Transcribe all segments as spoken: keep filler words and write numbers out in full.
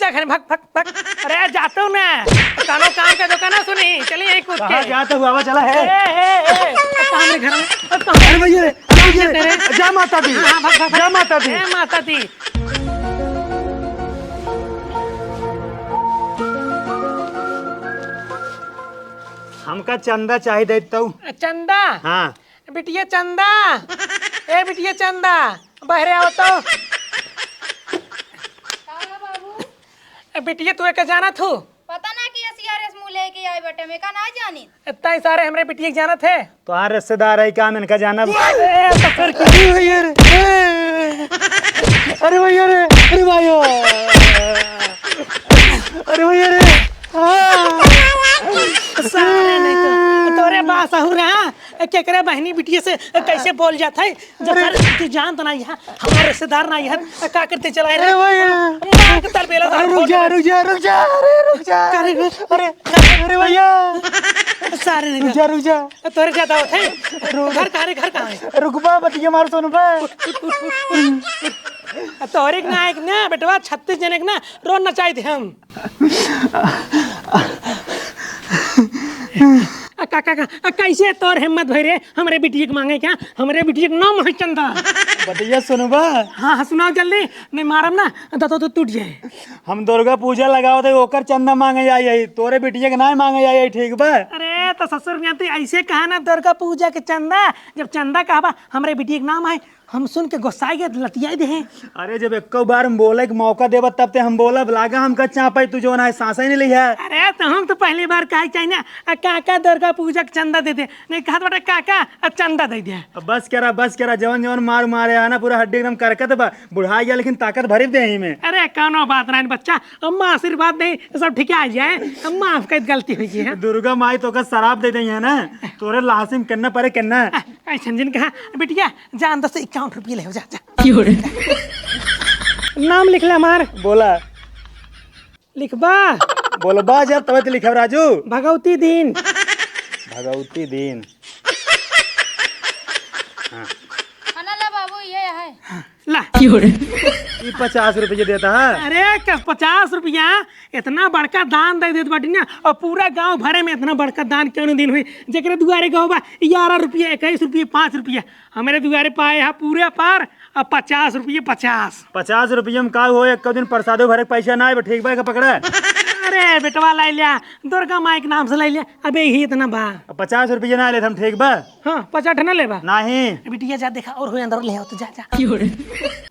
तक है, भग, भग, भग। अरे, जाते हो ना। कानो काम का दुकान है, सुनी, चलिए यहीं कूद कहाँ के। जाते हो? आवा चला है। ए, ए, ए, अब कहाँ मेरे घर में? अब कहाँ? अरे भैया रे, अरे भैया रे, तेरे। जय माता दी। हाँ, हाँ, भग, भग, भग। जय माता दी। ए, माता दी। हमका चंदा चाही दे तो। चंदा? हाँ। बिटिया चंदा, ए बिटिया चंदा, बहरे आओ तो। का बा बाबू? ए बिटिया, तू एके जानत हू? पता ना कि एसआरएस मुँह लेके आए बटे, मैं का ना जानी। इतना ही सारे हमरे बिटिया के जानत है। तोहार रिश्तेदार है का, हम इनका जानब? ए, ससुर की। अरे भैया रे, अरे भैया रे, अरे भाइयों, अरे भैया रे, हाँ। सारे नहीं तो, तोरे बासहुर, हाँ? ए, केकरे बहनी बिटिया से कैसे बोल जात है? जब अरे। सर तू जानत नाहीं है, हमार रिश्तेदार नाहीं है, त का करते चला है रे? अरे भैया। मार के तरबेला अरे रुक जा, रुक जा, रुक जा, अरे रुक जा। का रे? अरे, अरे भैया। सारे नहीं रुक जा, रुक जा। तोरे ज्यादा होत है। रुक। घर कहाँ रे, घर कहाँ है? रुकबा, बतिया मार सोनबा। तोरे के ना एक ना, बेटवा, छत्तीस जने के ना, रोज नचाई दे हम। आ, का, का, का, आ, कैसे तोर हिम्मत भई रे, हमरे बिटिया के माँगे का? हमरे बिटिया के नाम है चंदा। बतिया सुनबा? हाँ, हाँ, सुनाओ जल्दी, नहीं मारब ना, दाँत तो टूट जाए। हम दुर्गा पूजा लगावत है, ओकर चंदा माँगे आई है, तोरे बिटिया के नाहीं माँगे आई है, ठीक बा? अरे, तो ससुर में तू ऐसे कहा ना, दुर्गा पूजा के चंदा, जब चंदा कहबा, हमरे बिटिया के नाम है, हम सुन के गोसाई के लतियाई देहे। अरे, जब एक्को बार हम बोले के मौका देबा, तब ते हम बोलब, लागा हमका चाँपे, तू जौन है, साँसे नहीं लिहा। अरे, तो हम तो पहली बार कहे के चाही ना, आ, काका दुर्गा पूजा के चंदा दे दे, नहीं कहत बाटे, काका, आ, चंदा दे दे। अब बस करा, बस करा, जवन जवन मार मारे है ना, पूरा हड्डी एकदम करकत बा, बुढ़ा गया, लेकिन ताकत भरी देही में। अरे, कौनो बात नहीं बच्चा, अम्मा आशीर्वाद दे, सब ठीक आ जाए, अम्मा आपका गलती हुई है। दुर्गा माई तो का शराब दे दे है ना, तोरे लासिम केन्ना परे केन्ना। ऐसन जिन कहा, बिटिया, जान दस इक्यावन रुपये ले हो, जा, जा। क्यों रे? नाम लिख ले हमार। बोला। लिखबा? बोलबा जब तबे तो लिखब राजू। भगवती दीन। भगवती दीन। हाँ। खाना ला बाबू, ये है। ला। क्यों रे? ई पचास रुपये देता है। अरे, क-, पचास रुपया? इतना बड़का दान दे देत बाटी ना, और पूरा गाँव भरे में इतना बड़का दान कौनो दिन हुई, जेकरे दुआरे गवा बा ग्यारह रुपया, इक्कीस रुपया, पाँच रुपया, हमरे दुआरे पाए हा पूरा पार, अब पचास रुपया, पचास। पचास रुपया में का हो, एक दिन प्रसादो भरे के पैसा ना आए, ठीक बा, एका पकड़ा। अरे बेटवा, लाई लिया, दुर्गा माई के नाम से लाई लिया, अबे यही इतना बा। अब पचास रुपया ना लेत हम, ठीक बा? हाँ, पचास ठे ना लेबा? नहीं। बिटिया जा देखा, और हो अंदर ले आओ, तू जा, जा।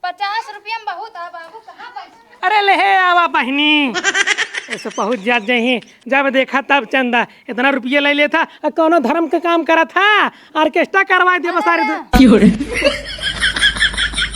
पचास रुपया में बहुत आ बाबू, कहाँ पैसा? अरे ले हे आवा बहिनी, ऐसे पहुँच जात जही, जब देखा तब चंदा, इतना रुपया ले लेता, आ कौनो धर्म के काम करत हा, ऑर्केस्ट्रा करवाए देबा सारे दु-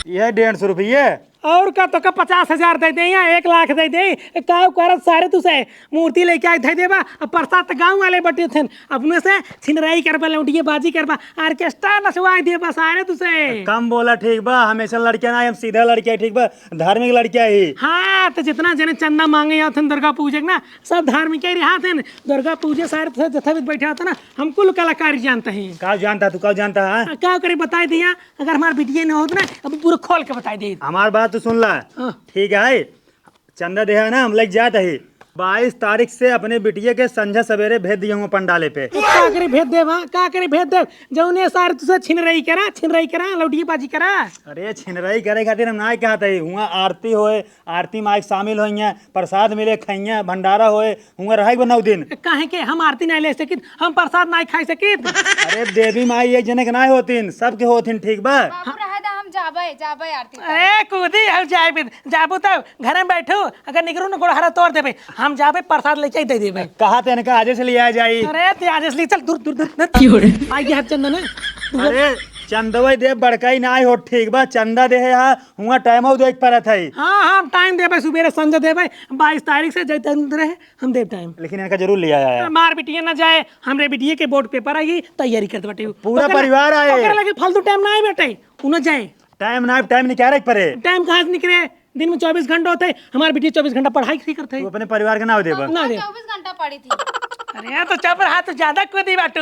यह डेढ़ सौ रुपये। और का, तो का पचास हजार दे दे या एक लाख दे दे, का करत सारे तू से मूर्ति लेके आए धई देबा, अब प्रसाद तो गाँव वाले बटे थे, अपने से छिनराई करबा, लौंडिये बाजी करबा, ऑर्केस्ट्रा नचवाए देबा सारे तू से। कम बोला, ठीक बा, हम ऐसा लड़के ना, हम सीधा लड़के, ठीक बा। धार्मिक लड़किया ही। हाँ, तो जितना जने चंदा माँगे आवत हन दुर्गा पूजे के ना, सब धार्मिक ही रहत हन। दुर्गा पूजे सारे थे, जथा भी बैठे होता ना, हम कुल कलाकारी जानत ही। का जानता तू, का जानता है? आ, का करे बताई दिया, अगर हमार बिटिया न होत ना, अब पूरा खोल के बताई दे। हमार बात तो सुन ला। हाँ। ठीक है, चंदा देहा ना, हम लग जात ही। बाईस तारीख से अपने बिटिया के संझा सवेरे भेज दिया हूँ पंडाले पे। का करे भेज देब, हाँ? का करे भेज देब? जौने सारे तुसे छिनरई करा, छिनरई करा, लौटिया बाजी करा। अरे छिनरई करे खातिर हम ना कहत ही, हुआँ आरती होए, आरती में आइके शामिल होइहें, प्रसाद मिले, खइहें, भंडारा होए, हुआँ रहे के बा नौ दिन। काहे के हम आरती नाहीं ले सकित, हम प्रसाद नाहीं खाई सकित? अरे देवी माई एक जने के नाहीं होतिन, सबके होतिन, ठीक बा? बाबू रहे दा, हम जाबे, जाबे आरती करे। अरे कूदी, हम जाए भी, जाबू तब घरे में बैठू, अगर निकरू न गोड़हरा तोड़ देबे, हम जाबे प्रसाद लेके ही दे देबे। कहा ते इनका आजे से लिया जाई। अरे ते आजे से ले चल, दूर, दूर, दूर, दूर। क्यों रे? आई गया चंदा ना। अरे चंदवा देब बड़काई नाहीं हो, ठीक बा, चंदा देहे हा, हुआँ टाइम हो देख परत है। हाँ, हाँ, टाइम देबे, सुबेरे संझा देबे, बाईस तारीख से जैते रहे, हम देब टाइम। लेकिन इनका जरूर लिया आया। हमार बिटिया ना जाए, हमरे बिटिया के बोर्ड पेपर आई, तैयारी करत बाटे। पूरा ओकरे परिवार आए। ओकरे लगे फालतू टाइम ना आए बेटे, उ ना जाए। टाइम ना, टाइम निकाले के पड़े। टाइम कहाँ से निकले? दिन में चौबीस घंटा होते, हमार बिटिया चौबीस घंटा पढ़ाई करते। तू अपने परिवार के ना हो देबा। ना दे। चौबीस घंटा पड़ी थी। अरे, तो चुप रहा, तू ज्यादा कूदी बाटू।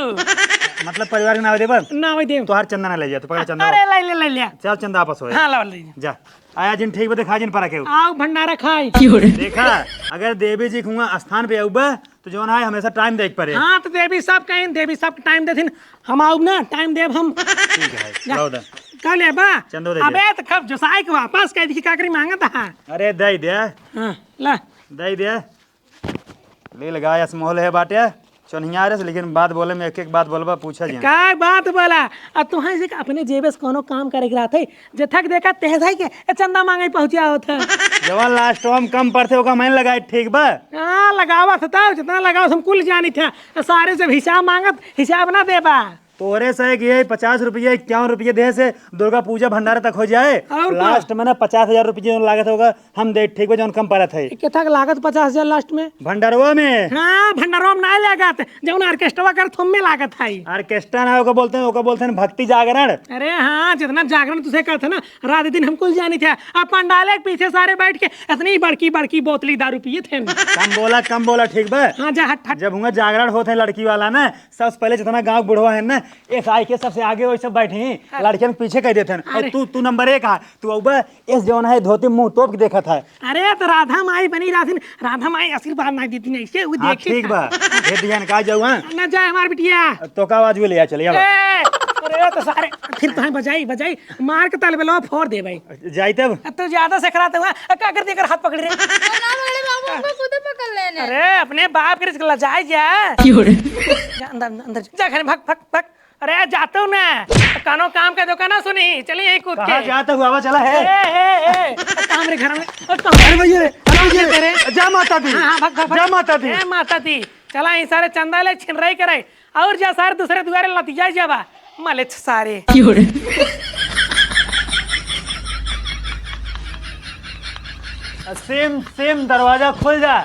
मतलब, परिवार के नावे देबा? नावे देब। तोहार चंदा ना ले जा, तू पकड़ चंदा। अरे, ले ले, ले ले। चल, चंदा वापस हो। हाँ, लाओ, ले ले। जा। आया जिन ठीक बा, देखा जिन परा केहू। आओ, भंडारा खाई। देखा, अगर देवी जी के हुआं स्थान पे आउबा, तो जौन है, हमेशा टाइम देख पड़े। हाँ, तो देवी सब कहीं, देवी सब टाइम देथिन, हम आउब ना, टाइम देब हम। ठीक है, जा। लाओ दे। का लेबा? चंदो दे दे। अबे, तो खब जोसाई के वापस कह दी, का करी मांगत है? अरे, दे दे। हाँ, ला। दे दे। ले लगा, यस मोहल है बाटे, चोन्हिया रे से, लेकिन बात बोले में एक एक बात बोलबा, पूछा जी। का बात बोला? आ तुहां से अपने जेबे से कोनो काम करे के रहत है, जे थक देखा तेहसाई के ए चंदा मांगे पहुंचा होत है। जवन लास्ट में कम पड़ते, ओका मैं लगाए, ठीक बा? हाँ, लगावत था, जितना लगावत हम कुल जानी था। सारे जब हिसाब मांगत, हिसाब ना देबा। तोरे से कि ये पचास रुपये, इक्यावन रुपये दे से दुर्गा पूजा भंडारा तक हो जाए। और का? लास्ट में ना पचास हजार रुपये जौन लागत होगा, हम दे, ठीक बा, जौन कम पड़त है। केथा के लागत पचास हजार लास्ट में? भंडारवा में। हाँ, भंडारवा में ना लागत, जौन ऑर्केस्ट्रा कर थुम्मे लागत है। ऑर्केस्ट्रा ना, ओका बोलते हैं, ओका बोलते हैं भक्ति जागरण। अरे हाँ, जितना जागरण तुसे कहते हैं ना, रात दिन हम कुल जानी थे। अब पंडाले के पीछे सारे बैठ के इतनी बड़की बड़की बोतली दारू पिए थे। कम बोला, कम बोला, ठीक बा? हाँ, जा हट, हट। जब हुआ जागरण होत है लड़की वाला ना, सबसे पहले जितना गाँव बुढ़वा है ना, एस आई के सबसे आगे वही सब बैठे हैं, अरे। लड़कियन के पीछे कह देते हैं। और अरे। तू, तू नंबर एक है, तू अब एस जौन है धोती मुंह तोप के देखत है। अरे तो राधा माई बनी रहथिन, राधा माई आशीर्वाद नहीं देती नहीं से, वो हाँ, देखिए ठीक बा, दे दिहन का जाऊ, हाँ? ना जाए हमार बिटिया। तो का आवाज ले आ चले, अब। ए, अरे तो सारे फिर तो बजाई, बजाई, मार के तलबेलवा फोड़ दे भाई। जाई तब? अब तो ज्यादा से खराब हुआ, का कर दे कर हाथ पकड़ रे। ना पकड़े बाबू, हमको खुद पकड़ लेने। अरे अपने बाप के रिस्क लजाए जा। क्यों रे? जा अंदर, अंदर जा, घर में भग, भग, भग। अरे जाते हो ना, कानो काम का दुकान ना सुनी, चलिए यहीं कूद कहाँ के। जाते हो? आवा चला है। ए, ए, ए, काम रे घर में, काम अरे भैया रे, अरे भैया रे, जा माता दी। हाँ, हाँ, भग, भग, भग। जा माता दी। ए माता दी, चला यहीं सारे चंदा ले छिनराई करे। और जा सारे दूसरे दुआरे लतिया जाबा, मलेच्छ सारे। क्यों रे? सेम, सेम दरवाजा खुल जा।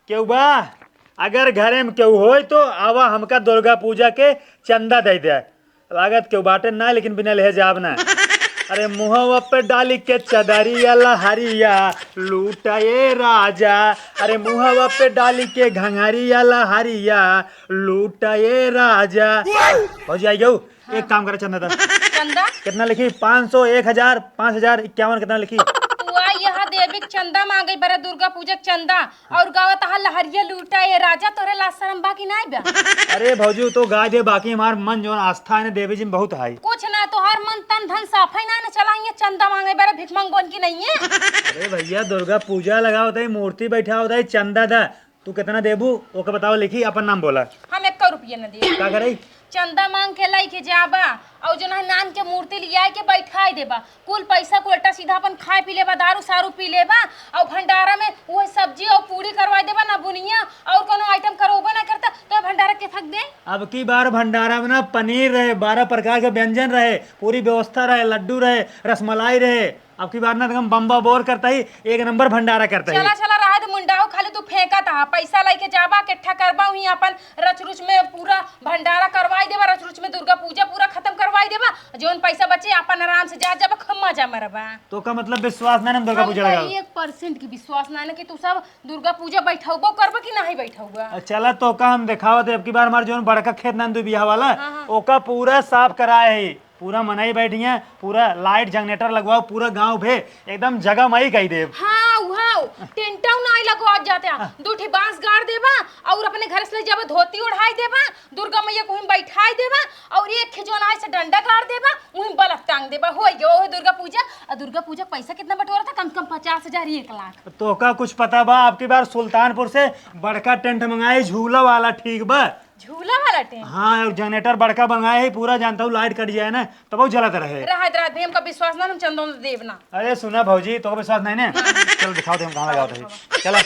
केहू बा? अगर घरे में केहू होई तो आवा हमका दुर्गा पूजा के चंदा दे दे। लागत केहू बाटे ना, लेकिन बिना लेहे जाब ना। अरे मुहवा पे डाली के चदरिया लहरिया लूटा ए राजा। अरे मुहवा पे डाली के घंघरिया लहरिया लूटा ए राजा। भौजी आई गऊ, एक काम करे चंदा दा। चंदा? कितना लिखी? पाँच सौ, एक हजार, पाँच हजार, इक्यावन, कितना लिखी? तू आई यहाँ देवी के चंदा मांगे बरे दुर्गा पूजा के चंदा और गावत हा लहरिया लूटा ए राजा, तोरे लाज शरम बा कि नाई बा? अरे भौजी, उ तो गाय दे, बाकी हमार मन जौन आस्था है ना देवी जी में बहुत हाई। कुछ ना, तोहार मन तन धन साफे ना, ना चला, ये चंदा मांगे बरे भिख मंगोन की नहीं है। अरे भैया, दुर्गा पूजा लगावत है, मूर्ति बैठावत है, चंदा दा, तू कितना देबू, ओके बताओ, लिखी, अपन नाम बोला। हम एक्को रुपया न देब। का करे? चंदा मांग के लइके जाबा, और जो ना नान के मूर्ति लियाए के बैठाए देबा, कुल पैसा को उल्टा सीधा अपन खाए पी लेबा, दारू सारू पी लेबा, और भंडारा में वो सब्जी और पूरी करवाए देबा ना बुनिया, और कोनो आइटम करवबा ना करता, तो भंडारा के थक दे। अब की बार भंडारा में ना पनीर रहे, बारह प्रकार के व्यंजन रहे, पूरी व्यवस्था रहे, लड्डू रहे, रसमलाई रहे, अब की बार ना एकदम बम्बा बोर करता ही, एक नंबर भंडारा करता ही। चला, चला, रहा दे मुंडा हो, खाली तू फेंका था, पैसा लेके जाबा, इकट्ठा करबा, वहीं अपन रच रुच में पूरा भंडारा करवाई देबा, रच रुच में दुर्गा पूजा पूरा खत्म करवाई देबा, जौन पैसा बचे अपन आराम से जा, जाबा, खूब मजा मरबा। तो का मतलब विश्वास नहीं ना दुर्गा पूजा हमका लगाओ? एक परसेंट की विश्वास नहीं ना कि तू सब दुर्गा पूजा बैठौबो करबा कि नहीं बैठौबा। चला तो का हम देखावत है, अब की बार हमार जौन बड़का खेत ना दू बीघा वाला, हाँ, हाँ। ओका पूरा साफ कराए है। पूरा मनई बैठी हैं, पूरा लाइट जनरेटर लगवाओ, पूरा गांव भे एकदम जगमई कई देब। हाँ, उहाओ, टेंटऊ नाई लगवा जाते हैं। हाँ। दू ठे बांस गाड़ देबा और अपने घर से ले जाबा, धोती ओढ़ाई देबा, दुर्गा मैया को वहीं बैठाई देबा और एक खे जोन आए से डंडा गाड़ देबा, वहीं बल्ब टांग देबा, हो गया वो दुर्गा पूजा। और दुर्गा पूजा पैसा कितना बटोरा था? कम से कम पचास हजार, एक लाख। तो का कुछ पता बा, अब की बार सुल्तानपुर से बड़का टेंट मंगाए, झूला वाला, ठीक बा? झूला वाला टेंट? हाँ, और जनरेटर बड़का मंगाए है, पूरा जानता हूँ, लाइट कट जाए ना, तब वो जलत रहे। रहत, रहत भी हमका विश्वास ना, हम चंदो न देब ना। अरे सुना भौजी, तोका विश्वास नहीं ने? हाँ। चल दिखाओ थे हम कहाँ लगावत है। चला।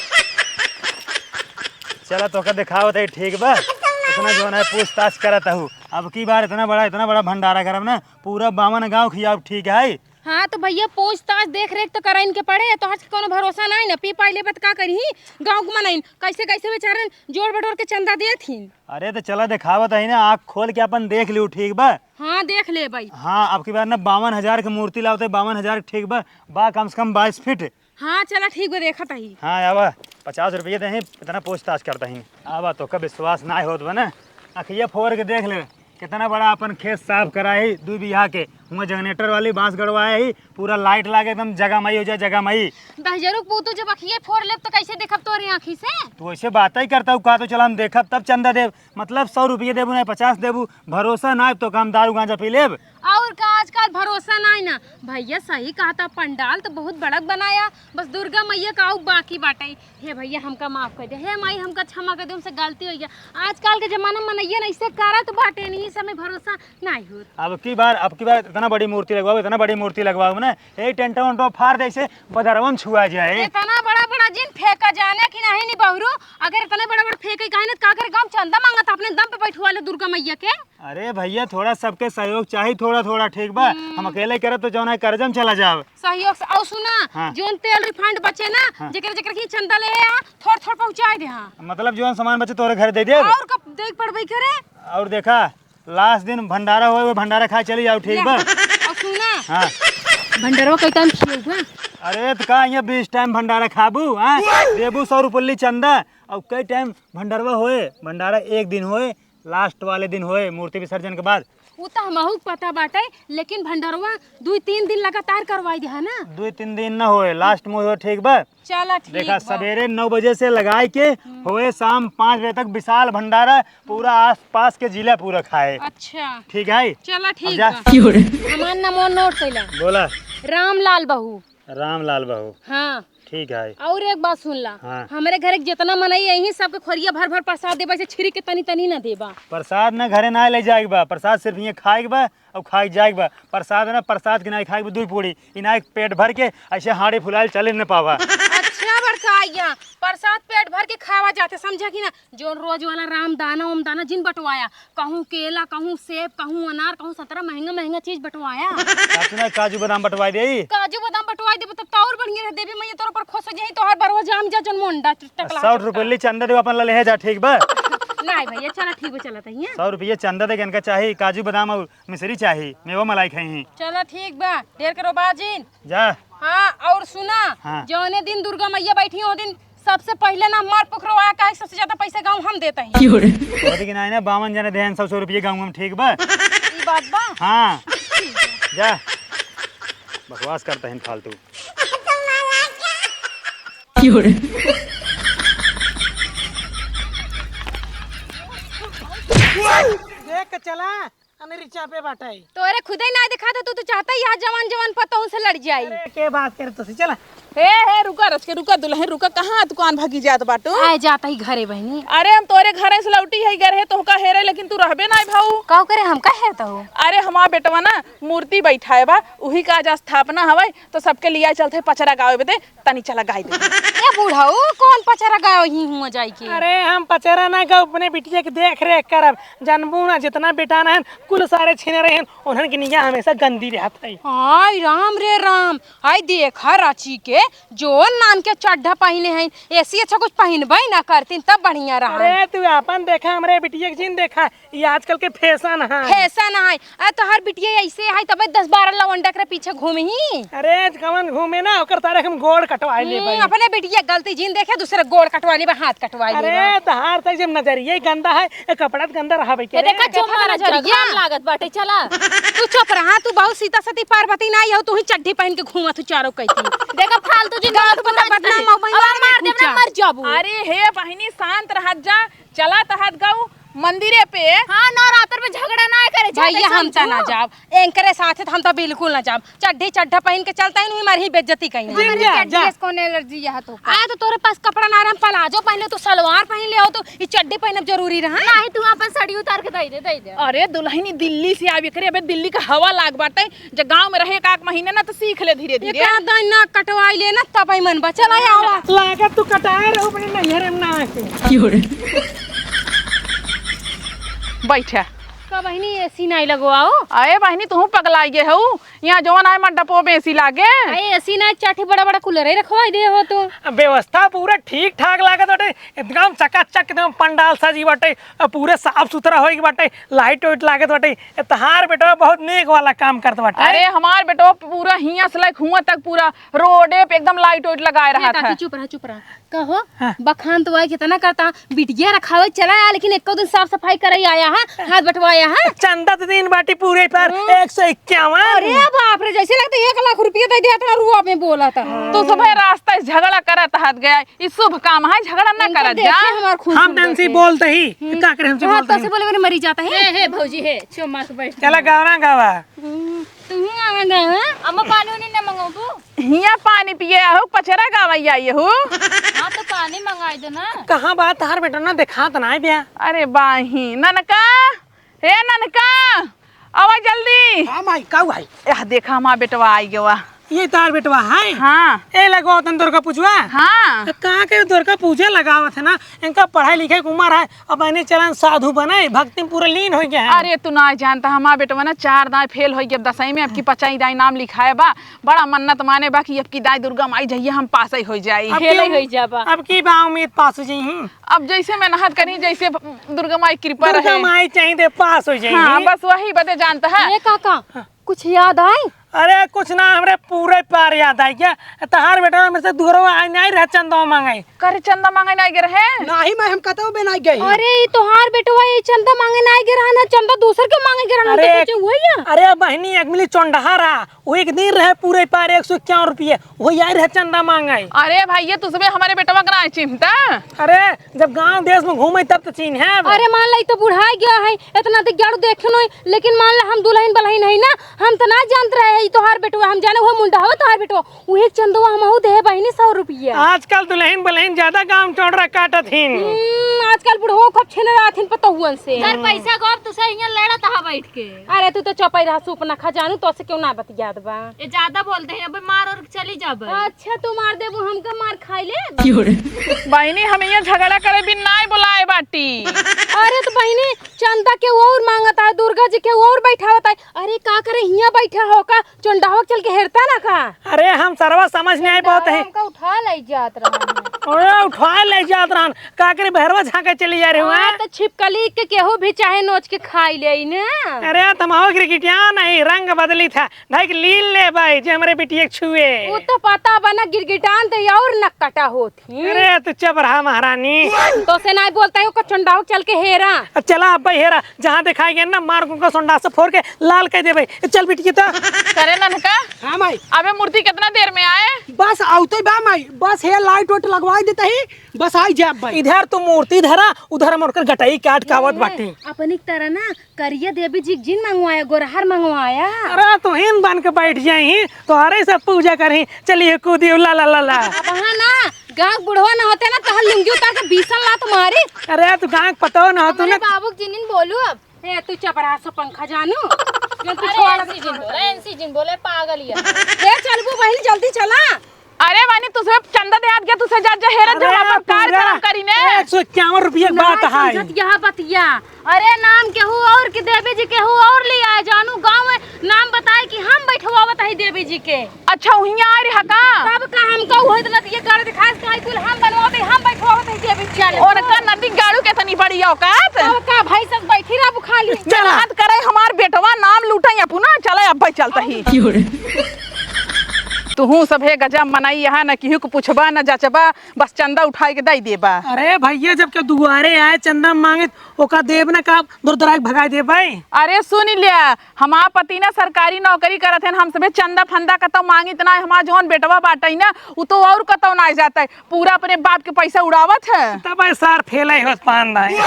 चला तोका दिखावत है, ठीक बा? इतना जो है पूछताछ करत हूँ। अब की बार इतना बड़ा, इतना बड़ा भंडारा करब ना, पूरा बावन गाँव खियाब, ठीक है? हाँ, तो भैया, पूछताछ, देख रेख तो करइन के पड़े, तोहर से कोनो भरोसा नाई ना, पी पाई लेबे त का करिही? गाँव के मनइन कैसे कैसे बेचारन जोड़ बटोर के चंदा देत हिन। अरे, तो चला देखावत ही ना, आँख खोल के अपन देख लियो, ठीक बा? हाँ, देख ले भाई। हाँ, अब की बार ना बावन हजार के मूर्ति लावते, बावन हजार, ठीक बा? बा कम से कम बाईस फीट। हाँ, चला ठीक बा, देखत ही। हाँ, आवा, पचास रुपये देही, इतना पूछताछ करत ही। आवा, तोका विश्वास नाहीं होत बा ना, अखिया फोर के देख ले, कितना बड़ा अपन खेत साफ कराई, दुइ बीघा के। हुआँ जनरेटर वाली बाँस गड़वाए ही, पूरा लाइट लागे, एकदम जगमई हो जाए, जगमई। दहिजरू के पूतू, जब अखिये फोर लेब, तो कैसे देखब तोरे आँखी से? तू ऐसे बातें ही करत हऊ का? तो चला, हम देखब, तब चंदा देब। मतलब, सौ रुपये देबू, नाहीं पचास देबू, भरोसा नाहीं, तो का हम दारू गाँजा पी लेब? और का, आजकल भरोसा नाहीं ना। भैया सही कहा था, पंडाल तो बहुत बड़क बनाया, बस दुर्गा मैया का आउ बाकी बाटे। हे भैया, हमका माफ कर दे, हे माई, हमका क्षमा कर दे, हमसे गलती होइ गया। आजकल के जमाना में मनैया ना ऐसे करत बाटे, नहीं, इस समय भरोसा नाहीं होत। अब की बार, अब की बार इतना बड़ी मूर्ति लगवाओ, इतना बड़ी मूर्ति लगवाओ ना, ए टेंटो उंटो फाड़ दे, ऐसे बदरवा में छुआ जाए। इतना बड़ा बड़ा जिन फेंका जाने कि नाहीं, नहीं बहुरू, अगर इतने बड़ा बड़ा फेंके काहे ना, का करे, गाँव चंदा मांगत, अपने दम पे बैठवा ले दुर्गा मैया के। अरे भैया, थोड़ा सबके सहयोग चाही, थोड़ा थोड़ा, ठीक बा? हम्म। हम अकेले करब तो जौन है कर्जा में चला जाब। सहयोग से, और सुना, हाँ। जौन तेल रिफाइंड बचे ना, हाँ। जेकरे जेकरे की चंदा ले आ, थोड़ थोड़ पहुँचाए दे, हाँ। मतलब जौन सामान बचे तोरे घर दे देब। और कब देख पड़बे करे? और देखा, लास्ट दिन भंडारा होए, वो भंडारा खाए चली जाओ, ठीक बा? और सुना, हाँ। भंडारवा कई टाइम खिएबा? अरे तो का, ये बीस टाइम भंडारा खाबू, हाँ? देबू सौ रुपये चंदा, और कई टाइम भंडारवा होए, भंडारा एक दिन होए, लास्ट वाले दिन होए मूर्ति विसर्जन के बाद। उ त हमहू के पता बाटे, लेकिन भंडरवा दुइ तीन दिन लगातार करवाई दे, है ना? दुइ तीन दिन न होए, लास्ट में होए, ठीक बा? चला, ठीक देखा, बा। सबेरे नौ बजे से लगाए के हम्म। होए शाम पाँच बजे तक विशाल भंडारा, पूरा आसपास के जिला पूरा खाए। अच्छा। ठीक है? चला, अब ठीक जा। बा। हमार नमो नोट कइला। बोला। रामलाल बहू। रामलाल बहू। हाँ। ठीक है। और एक बात सुन ला, हाँ। हमरे घर के जितना मनई यही सबके खोरिया भर भर प्रसाद देबा, ऐसे छिरी के तनी तनी ना देबा। प्रसाद ना घरे ना ले जाए के बा, प्रसाद सिर्फ ये खाए के बा और खाए के जाए के बा। प्रसाद ना, प्रसाद के ना खाए के बा, दुई पूड़ी, इनाए पेट भर के ऐसे हांडी फुलाए चले न पावा। अच्छा बड़का आइया, प्रसाद पेट भर के खावा जाते, समझा कि ना? जौन रोज वाला रामदाना ओमदाना जिन बंटवाया, कहूँ केला, कहूँ सेब, कहूँ अनार, कहूँ संतरा, महंगा महंगा चीज बंटवाया। का तू ना काजू बादाम बंटवाई देई? काजू बादाम बंटवाई देबे तब तो और बढ़िया रहे, देवी मैया तोर पर खुश हो जाई, तोहर बरवा जाम जा जौन मुंडा टकला साठ रुपये ली चंदा देबे, अपन ला लेहे जा, ठीक बा? नहीं भैया, चला ठीक बा, चला तहिया। सौ रुपये चंदा दे के इनका चाही काजू बादाम और मिश्री चाही, मेवा मलाई खाई। चला ठीक बा, ढेर के रोबा जिन। जा। हाँ, और सुना, हाँ। जौने दिन दुर्गा मैया बैठी, ओ दिन सबसे पहिले ना मार पुकरवा, काहे सबसे ज्यादा पैसा गाँव हम देत ही। क्यों रे? कहते कि नाहीं ना, बावन जने देहन सौ सौ रुपये गाँव में, ठीक बा? ई बात बा? हाँ। जा। बकवास करता है फालतू। क्यों रे? देख के चला। अने रिचा पे बाटे। तोरे खुदे ना दिखा तो तू तो चाहता ही यहाँ जवान जवान पतोहू से लड़ जाई। अरे के बात करे तो से चला। हे, हे, रुका रच के, रुका दुलहिन, रुका, कहाँ तू कान भागी जात बाटू? आए जात ही घरे बहिनी। अरे हम तोरे घरे से लौटी है, गरहे तोहका हेरे, लेकिन तू रहबे नाई भाऊ। काउ करे हमका हेरत हो? अरे हमार बेटवा ना मूर्ति बैठाए बा, उही का आज स्थापना हवै, तो सबके लिया चलते पचरा गावे बदे। तनी चला गाई दे। ए बुढ़ऊ, कौन पचरा गाओ ही हुआ जाई के? अरे हम पचरा ना गाओ, अपने बिटिया के देख रेख करब। जानबू ना, जितना बेटा ना हन, कुल सारे छीने रहे हन, उन्हन के निगाह हमेशा गंदी रहत है। हाय राम रे राम, हाय देखा राची के, जो नान के चड्ढा पहिने हैं, ऐसी अच्छा कुछ पहिनबे ना करतीन, तब बढ़िया रहा। अरे तू आपन देखा, हमरे बिटिया के जिन देखा, ई आजकल के फैशन है। फैशन है। अरे तोहर बिटिया ऐसे है, तबे दस बारह लवंडा के पीछे घूमही। अरे कवन घूमे ना, ओकर तारे हम गोड़ कटवाए ले हम्म, भाई। अपने बिटिया गलती जिन देखे, दूसरे गोड़ कटवा लेबा, हाथ कटवा लेबा। अरे तोहार तक जब नजरिया ही गंदा है, ए कपड़ा तो गंदा रहा भाई। ए, देखा, चुप रहा, नजरिया। घाम लागत बाटे, चला। तू चुप रहा, तू बहुत सीता सती पार्वती ना हो, तू ही चड्ढी पहन के घूमत हो चारों कइती। देखा, फालतू जिन गाँव बहुत बड़ा बदनाम हो, अब मार देब ना, मर जाबू। अरे हे बहिनी, शांत रहत जा, चला तहत गऊ मंदिरे पे। हाँ, नवरात्र में झगड़ा ना करे, भैया, हम त ना जाब, एंकरे साथे त हम त बिल्कुल ना जाब। चड्ढी चड्ढा पहिन के चलता ही नहीं, हमारी ही बेइज्जती कहीं। जिन जा, जा। ड्रेस कौन एलर्जी यह तो? आए तो तोरे पास कपड़ा ना रहे, हम प्लाजो पहन ले, तू सलवार पहन ले हो, तो ये चड्ढी पहनब जरूरी रहा? नहीं, तू अपन साड़ी उतार के दे दे, दे दे। अरे दुलहिनी दिल्ली से आवे करे, अबे दिल्ली का हवा लाग बाटे, जब गाँव में रहे एक आध महीने ना तो सीख ले धीरे धीरे। एक आध दाई नाक कटवाई ले ना, तब ही मन बा। चला आवा। लागत तू कटाए रहो अपने नैहरे में ना आके। बैठा। का बहिनी एसी नहीं लगवाओ? अरे बहिनी, तू पगलाई गए हो। यहाँ जौन आए मंडपो में एसी लागे। अरे एसी ना, चार ठे बड़ा बड़ा कूलर ही रखवाई दे हो तो। व्यवस्था पूरा ठीक ठाक लागत बाटे, एकदम चकाचक, एकदम पंडाल सजी बाटे, पूरे साफ सुथरा होई बाटे, लाइट वाइट लागत बाटे। तहार बेटवा बहुत नेक वाला काम करत बाटे। अरे हमार बेटवा पूरा हियां से लेके हुआं तक पूरा रोडे पे एकदम लाइट वाइट लगाए ए रहत काकी, है। चुप रहा, चुप रहा। कहो, हाँ। बखान तो आए कितना करता, बिटिया रखावे चला आया, लेकिन एको दिन साफ सफाई करे आया है, हाथ बटवाया है। चंदा तो दिन बाटी पूरे पर हम्म। एक सौ इक्यावन। अरे बाप रे, जैसे लगता एक लाख रुपया दे दिया था, रुआ में बोला था। तू सुबह रास्ता से झगड़ा करत हाथ गया, ई शुभ काम है, झगड़ा ना इनका करत देखे जा। हमार खुश हम होई तनसी जाते। बोलते ही, हम्म। का करे हमसे हाँ, बोलते तो ही। से बोले, बोले मरी जाता है। हे, हे भौजी, हे, छो मार के बैठ। चला गावा गावा। हम्म, तू ही आवा गावा। अम्मा पानी उनी ना मंगाऊ तू? हिया पानी पिए आहू, पचरा गावैया आहू। हाँ, तो पानी मंगाई दे ना। कहाँ बा तहार बेटवा ना देखात ना है बिया? अरे बाही, ननका, हे ननका, आवा जल्दी। हाँ माई, का भाई? यह देखा, हमार बेटवा आई गवा। ये तार बेटवा है? हाँ। ए लगवा तन दुर्गा पूजवा? हाँ। तो कहाँ के दुर्गा पूजे लगावत है ना, इनका पढ़ाई लिखे के उम्र है, अब इन्हें चलन साधु बने, भक्ति में पूरा लीन हो गया है। अरे तू ना जानता, हमार बेटवा ना चार दाई फेल हो गया दसवीं में, अब की पचाई दाई नाम लिखाए बा, बड़ा मन्नत माने बा कि अब की दाई दुर्गा माई जइया हम पास ही हो जाई। अब फेल के ही हो जाबा। अब की बा उम्मीद पास हो जाई हूँ। अब जैसे मेहनत करी, जैसे दुर्गा माई कृपा दुर्गा रहे। माई चाहिए दे पास हो जाई हाँ, हूँ। बस वही बदे जानता है। ये काका, हाँ। कुछ याद आई? अरे कुछ ना, हमरे पूरे पार याद आई क्या? तहार बेटा मेरे से दूर आई नहीं रहे चंदा मांगे। करे चंदा मांगे नहीं गए रहे? नहीं मैं हम कतौ बे नहीं गए। अरे ये तोहार बेटवा ये चंदा मांगे नहीं गए रहा ना, चंदा दूसर के मांगे गए रहा ना, अरे, तो कुछ हुआ या? अरे बहनी एक मिली चोंडहा रहा, वो एक दिन रहे पूरे पार एक सौ इक्यावन रुपये, वो यार है चंदा मांगे। अरे भाई, ये तुझे हमारे बेटवा का ना चिंता। अरे, जब गांव देश में घूमे तब तो चीन्हे अब। अरे मान ला, ई तो बुढ़ाई गया है, इतना तो गाड़ू देखे नहीं, लेकिन मान ला हम दुलहिन बलहिन है ना, हम तो ना जानत रहे है, ई तोहार बेटवा, हम जाने वो मुंडा हो तोहार बेटवा, उहे चंदवा हमहू दे बहिनी सौ रुपया। आजकल दुलहिन बलहिन ज्यादा गांव चौड़रा काटत हिन। हम्म, आजकल बुढ़वा खूब छिनरात हिन पतहुअन से। सर, पैसा गप तू सही यहाँ लड़त हा बैठ के। अरे तू तो चुपई रहा, सूप ना खा जानू, तो से क्यों ना बतियात बा। ये ज्यादा बोलते हैं, अबे मार और चली जाबे। अच्छा, तू मार देबू, हमका मार खाई ले। बहिनी, हम यहाँ झगड़ा करे बिन नाय बोलाए बाटी। अरे तो बहिनी, चंदा के और मांगत है, दुर्गा जी के और बैठावत है। अरे का करे, हियाँ बैठा हो का? चोंडावा चल के हेरता ना का? अरे हम सरवा समझ नहीं आए बहुत है। हमका उठा ले जात रहन। अरे उठा ले जात रहन। का करे, बहरवा झांके चली जा रहे हो, हाँ, हैं? तो छिपकली के केहू भी चाहे नोच के खाई ले ना। अरे तमाहो गिरगिटिया नहीं, रंग बदली था। भाई के लील ले भाई, जे हमरे बिटिया के छुए। वो तो पता बा ना, गिरगिटान ते और नकटा होत ही। अरे, तू चुप रहा महारानी। तो से नाई बोलता है, ओकर चंडाव चल के हेरा। अब चला अब भाई हेरा, जहाँ दिखाई गया ना, मार को सोंडा से फोड़ के लाल कर दे भाई। चल बिटिया तो। करे ननका। हाँ माई। अबे मूर्ति कितना देर में आए? बस आवते बा माई, बस हे लाइट वाइट लगवाई देता ही, बस आई जाब भाई। इधर तू मूर्ति धरा, उधर हम ओकर गटई काट कावत बाटे। अपनी तरह ना करिया देवी जी के जिन मंगवाया, गोरहर मंगवाया। अरे तू हिन बन के बैठ जाई, तोहरे सब पूजा करही। चलिए कूदी ला ला ला ला। अब हाँ ना, गाँव बुढ़वा ना होते ना, तहर लुंगी उतार के बीसन लात मारी। अरे तू गाँव के पतो ना हो तू हमारे ना। बाबू के जिनिन बोलू अब। ए तू चपराहा से पंखा जानू। जन तू अरे छोड़ एनसी जिन बोले, एनसी जिन बोले, पागल ये। ए चलबू बहिन, जल्दी चला। अरे वानी, तुसे चंदा देहात गया, तुसे जा, जा हेरत जा, अरे अपन पूरा कार्यक्रम करी ने। एक सौ इक्यावन रुपया के बात नाय है। समझत यह बतिया। अरे नाम केहू और के देवी जी केहू और ले आए जानू, गाँव में नाम बताए कि हम बैठवावत हई देवी जी के। अच्छा, उहिया आ रहा का? तब का हमका उहे इतना ये कर दिखाए, कहीं कुल हम बनवावत हई, हम बैठवावत हई देवी जी के। उनका नदी गाड़ू के तनी बड़ी औकात। तब का भाई सब बैठी रहबू खाली। चल हाथ करे हमार बेटवा नाम लूटे अपना, चले अब भाई चलता ही। तुहू सभे गजब मनई यहाँ, न केहू के पूछबा, न जचबा, बस चंदा उठाए के दई देबा। अरे भैया, जब के दुआरे आए चंदा मांगे, ओका देब ना का, दूर दराज भगाए देबे। अरे सुन लिया, हमार पति ना सरकारी नौकरी करत है, हम सभे चंदा फंदा कतौ मांगित ना, हमार जौन बेटवा बाटई ना, उ तो और कतौ ना जाता है, पूरा अपने बाप के पैसा उड़ावत है। तब सार फेल है होत पान दाई,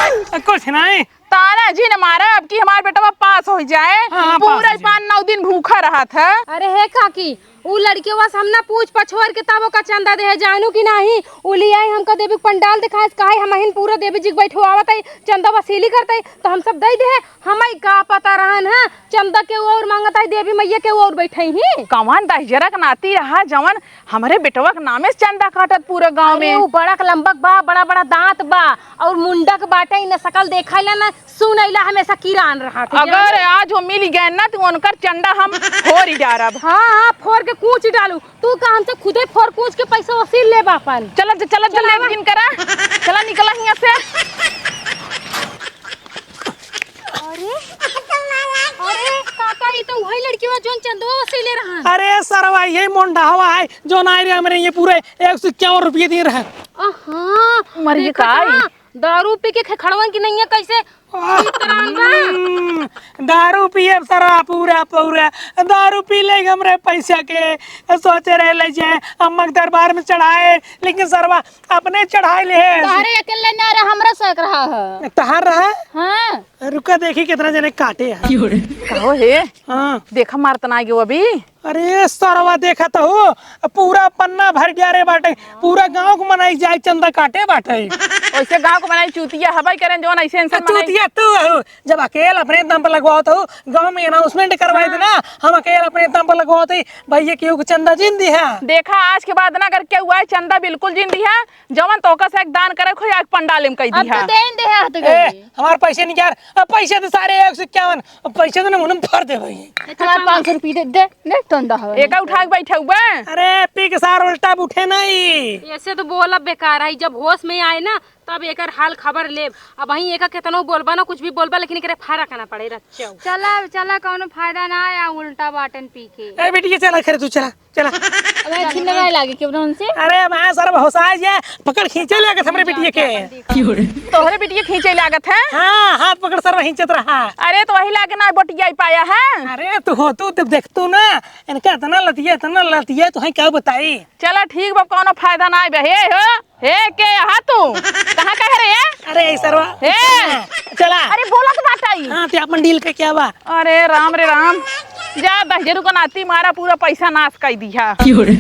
कुछ नहीं। ताना जी न मारा, अब की हमार बेटवा पास हो जाए। हाँ, हाँ, पूरा पास हो जाए। पान नौ दिन भूखा रहत है। अरे हे काकी, उ लड़कियवा से हम ना पूछ पछोर के तब ओका चंदा देहे, जानू कि नाही? उ लियाई हमका देवी के पंडाल देखाए, कहे हमहिन पूरा देवी जी के बैठवावत है, चंदा वसूली करत है, तो हम सब दे देहे। हमें का पता रहन है, चंदा केहू और मांगत है, देवी मैया केहू और बैठई ही। कवन दहिजरा के नाती रहा, जवन हमरे बेटवा के नामे से चंदा काटत पूरा गाँव अरे, में। उ बड़ा के लंबक बा, बड़ा बड़ा दांत बा, और मुंडक बाटे, न सकल देखाइला, न सुनैला, हमेशा किरान रहा थे, अगर जाने? आज वो मिल गए ना, तो उनकर चंदा हम फोर ही डारब। हाँ, हाँ, फोर के कूच डालू। तू का हमसे खुदे फोर कूच के पैसा वसूल लेब अपन। चला, ज-, चला, चला, चला, आवा। दिन करा। चला, निकला हियाँ से। अरे, अरे, काका, ई तो वही लड़की बा, जोन चंदवा वसूले रहा। अरे, सरवा, यही मोंढावा है, जोन आए रे हमरे ये पूरे एक सौ इक्यावन रुपये दिए रहे। आहा, मर गई देखा काई? था, दारू पी के खेखड़वन की नहीं है, कैसे आह, चितरान बा। हम्म, दारू पिए सरवा पूरा पूरा, दारू पी ले हमरे पैसा के, सोचे रहे ले जाए अम्मा के दरबार में चढ़ाए, लेकिन सरवा अपने चढ़ाए ले है। तहरे अकेले ना रहा, हमरा शक रहा है। तहार रहा? हाँ। रुका देखी कितना जने काटे हैं। कहो हे, हाँ। देखा मारत ना गयो अभी। अरे सरवा देखत हो, पूरा पन्ना भर डारे बाटे, पूरा गाँव के मनाई जाए चंदा काटे बाटे। वैसे गाँव के मनाई चूतिया हवाई करें जौन ऐसे इंसान मनाई। चूतिया तू हो, जब अकेल अपने दम पर लगवाओ तो गाँव में अनाउंसमेंट करवाए थे ना, हम अकेल अपने दम पर लगवाओ थे, भैया केहू के चंदा जिन दिहा। देखा आज के बाद ना अगर केहू आए चंदा बिल्कुल जिन दिहा, जवन तोका से एक दान करे खोई आग पंडाल में कई अब दिहा। तो देन दे हाथ ए, गई। हमार पैसे निकाल, अब पैसे दे सारे एक सौ इक्यावन, अब पैसे दे ना मुनम भर दे भाई। हमार पाँच सौ रुपये दे दे, ले टंडा हो। एका उठा के बैठे हुए। अरे पी के सार उल्टा उठे नहीं। ऐसे तो बोला बेकार है, जब होश में आए ना तब एकर हाल खबर लेब। अब वहीं एका केतनो बोलबा ना, कुछ भी बोलबा, लेकिन एकरे फर्क ना पड़े रच्चो। चला चला, कौनो फायदा ना आया उल्टा बाटन पी के। ए बेटी ये चला खरे तू चला। चला। अब छिन में लागे के उनसे। अरे माँ सर होसाए जे पकड़ खींचे लागत हमरे बिटिया के। तोहरे बिटिया खींचे लागत है? हाँ, हाथ पकड़ सर खींचत रहा। अरे तो वही लागे ना बटिया ही पाया है। अरे तू हो तू जब देख तू ना, इनका इतना लतिया, इतना लतिया, तो है क्या बताई? चला ठीक बा, कौनो फायदा ना आइबे। हे हो, हे के यहाँ तू? कहाँ कहे रे? अरे सरवा। हे। चला। अरे बोलत बाटई। हाँ, ते अपन डील के क्या बा? अरे राम रे राम, जा दहिजरू का नाती मारा पूरा पैसा नाश कर दिया। क्यों रे?